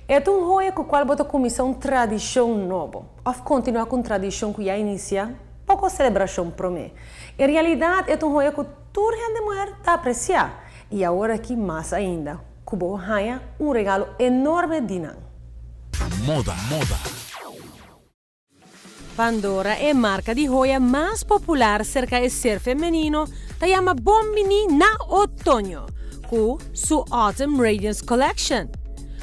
E ta un hoya ku kual bo ta kuminsá un tradishon nobo òf kontinuá ku un tradishon ku ya a inisiá poko selebrashon promé. En realidat e ta un hoya ku tur hende muher ta apresiá i awor aki mas ainda ku bo haña un regalo enorme di nan. Moda, moda. Pandora, e marka di hoya mas popular serka e ser femenino, ta yama bon bini na otoño ku su Autumn Radiance Collection,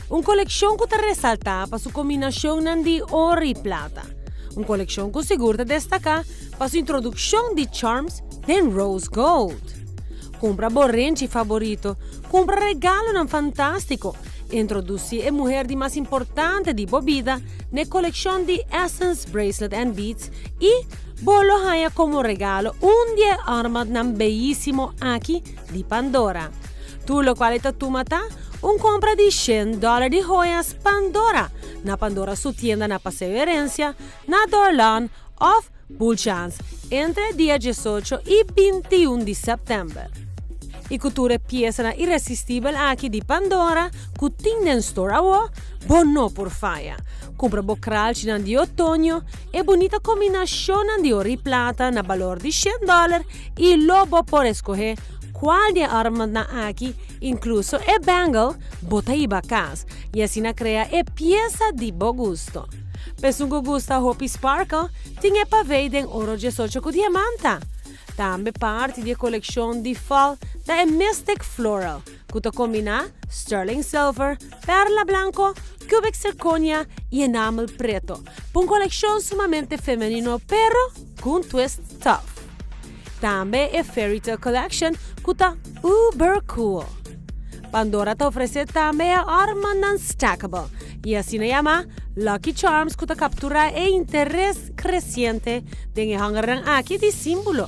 un kolekshon ku ta resaltá pa su kombinashonnan di oro i plata, un kolekshon ku sigur ta destaká pa su introdukshon di charms den rose gold. Kumpra bo renchi faborito, kumpra regalonan fantástiko, introdusí e muher di mas importante di bo bida n'e kolekshon di Essence Bracelet and Beads i bo lo haña komo regalo un di e armbandnan beyísimo aki di Pandora. Tur lokual e ta tuma ta un kompra di shen dòler di hoyas Pandora na Pandora su tienda na Paseo Herencia, na Dorlaan òf Bulchans entre dia diesocho i 21 di sèptèmber. I ku tur e piesanan iresistibel aki di Pandora ku tin den store awo, bo no por faya. Kumpra bo kralchinan di otoño, e bunita kombinashonnan di oro i plata na balor di shen dòler i lo bo por eskohé kual di e armbandnan aki, inkluso e bangle, bo ta hiba kas i asina krea e piesa di bo gusto. P'esun ku gusta hopi sparkle, tin e pavei den oro 18 ku diamanta. Tambe parti di e kolekshon di fall ta e Mystic Floral, ku ta kombiná sterling silver, perla blanko, cubic zirconia i enamel preto, pa un kolekshon sumamente femenino pero ku un twist tough. Tambe e Fairy Tale Collection ku ta uber cool. Pandora ta ofresé tambe e armanan stackable i asina yamá Lucky Charms ku ta kapturá e interes kresiente den e hangernan aki di símbolo.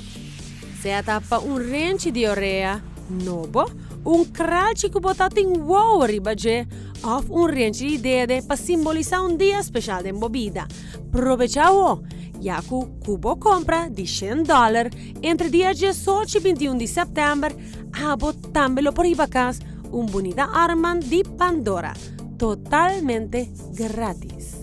Sea ta pa un renchi di orea nobo, un kralchi ku bo ta tin wow riba dje òf un renchi di dede pa simbolisá un dia speshal den bo bida, probechá awo, ya ku ku bo kompra di shen dòler entre dia 18 i 21 di sèptèmber, abo tambe lo por hiba kas un bunita armband di Pandora, totalmente gratis.